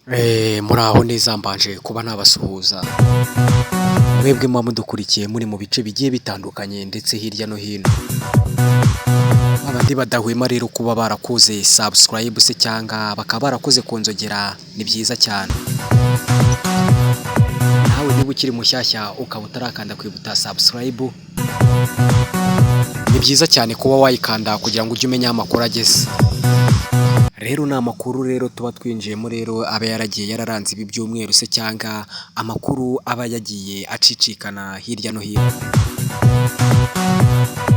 Muraho neza, mbanje kuba nabasuhuza mwebwe muba mudukurikiye muri mu bice bigiye bitandukanye ndetse hirya no hino. Abandi badahwema rero kuba barakoze subscribe se cyangwa bakaba barakoze ku nzogera, ni byiza cyane. Nawe niba ukiri mushyashya ukaba utarakanda kwibuta subscribe, ni byiza cyane kuba wayikanda kugira ngo ujye umenya aho amakuru ageze. Rero ni amakuru rero tuba twinjiyemo rero aba yaragiye yararanze ibi byumweru se cyangwa amakuru aba yagiye acicikana hirya no hino.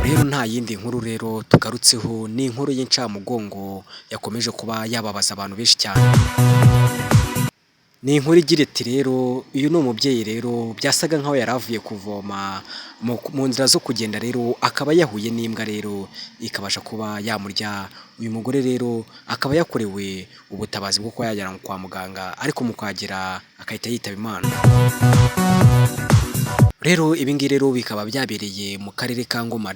Rero nta yindi nkuru rero tugarutseho, ni inkuru y'incamugongo yakomeje kuba yababaza abantu benshi cyane. Ni inkuru igira iti: "Rero uyu ni umubyeyi rero byasaga nkaho yari avuye kuvoma, mu nzira zo kugenda rero akaba yahuye n'imbwa rero ikabasha kuba yamurya." Uyu mugore rero akaba yakorewe ubutabazi bwo kuba yajyanwa kwa muganga, ariko mu kuhagera agahita yitaba Imana. Rero ibi ngibi rero bikaba byabereye mu karere ka Ngoma.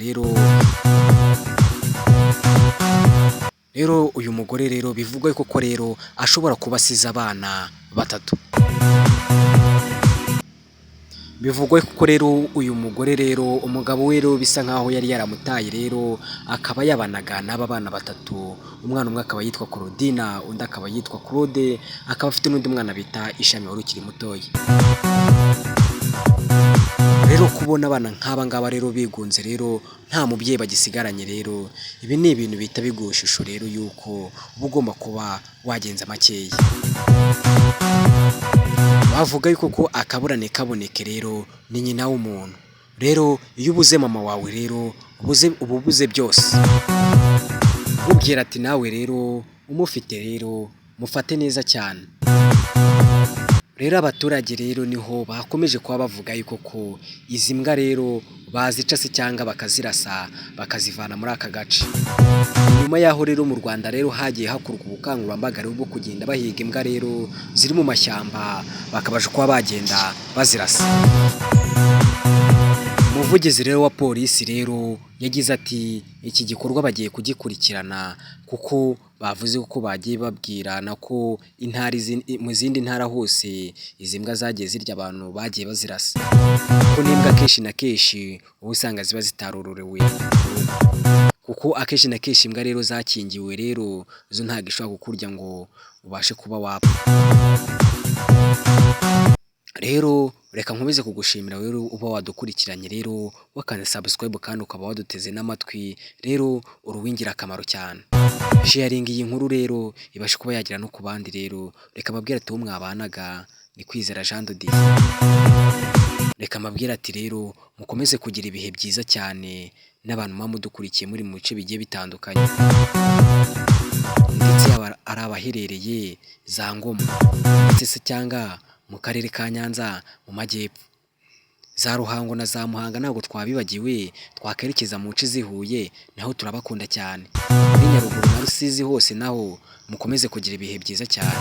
Rero uyu mugore rero bivugwa ko rero ashobora kuba asize abana batatu. Bivugwa ko rero uyu mugore rero umugabo we rero bisa nkaho yari yaramutaye, rero akaba yabanaga n'aba bana batatu. Umwana umwe akaba yitwa Claudina, undi akaba yitwa Claude, akaba afite n'undi mwana bita Ishami wari ukiri mutoya. Rero kubona abana nk'aba ngaba rero bigunze rero nta mubyeyi bagisigaranye rero, ibi ni ibintu bihita biguha ishusho rero y'uko uba ugomba kuba wagenza makeya. Bavuga yuko ko akabura ntikaboneke rero ni nyina w'umuntu. Rero iyo ubuze mama wawe rero uba ubuze byose. Nkubwira ati nawe rero umufite rero mufate neza cyane. Rero abaturage rero niho bakomeje kuba bavuga yuko ko izi mbwa rero bazica se cyangwa bakazirasa, bakazivana muri aka gace. Nyuma y'aho rero mu Rwanda rero hagiye hakorwa ubukangurambaga rero bwo kugenda bahiga imbwa rero ziri mu mashyamba, bakabasha kuba bagenda bazirasa. Umuvugizi rero wa polisi rero yagize ati: "Iki gikorwa bagiye kugikurikirana," kuko bavuze ko bagiye babwirana ko intara mu zindi ntara hose izi mbwa zagiye zirya abantu bagiye bazirasa, kuko n'imbwa akenshi na kenshi uba usanga ziba zitarororewe mu rugo, kuko akenshi na kenshi imbwa rero zakingiwe rero zo ntabwo ishobora kukurya ngo ubashe kuba wapfa. Rero reka nkomeze kugushimira rero uba wadukurikiranye rero wakanze subscribe kandi ukaba waduteze n'amatwi, rero uri uw'ingirakamaro cyane. Sharinga iyi nkuru rero ibashe kuba yagera no ku bandi. Rero reka mbabwire ati uwo mwabanaga ni Kwizera Jean de Dieu. Reka mbabwire ati rero mukomeze kugira ibihe byiza cyane n'abantu muba mudukurikiye muri mu bice bigiye bitandukanye, ndetse yaba ari abaherereye za Ngoma ndetse se cyangwa mu karere ka Nyanza mu majyepfo, za Ruhango na za Muhanga, ntabwo twabibagiwe. Twakwerekeza mu nce z'i Huye naho turabakunda cyane, muri Nyaruguru na Rusizi hose naho mukomeze kugira ibihe byiza cyane.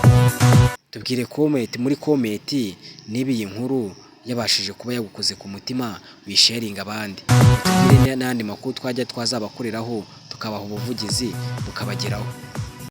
Tubwire comment muri comment niba iyi nkuru yabashije kuba yagukoze ku mutima, wisharinga abandi, utubwire n'andi makuru twajya twazabakoreraho, tukabaha ubuvugizi bukabageraho.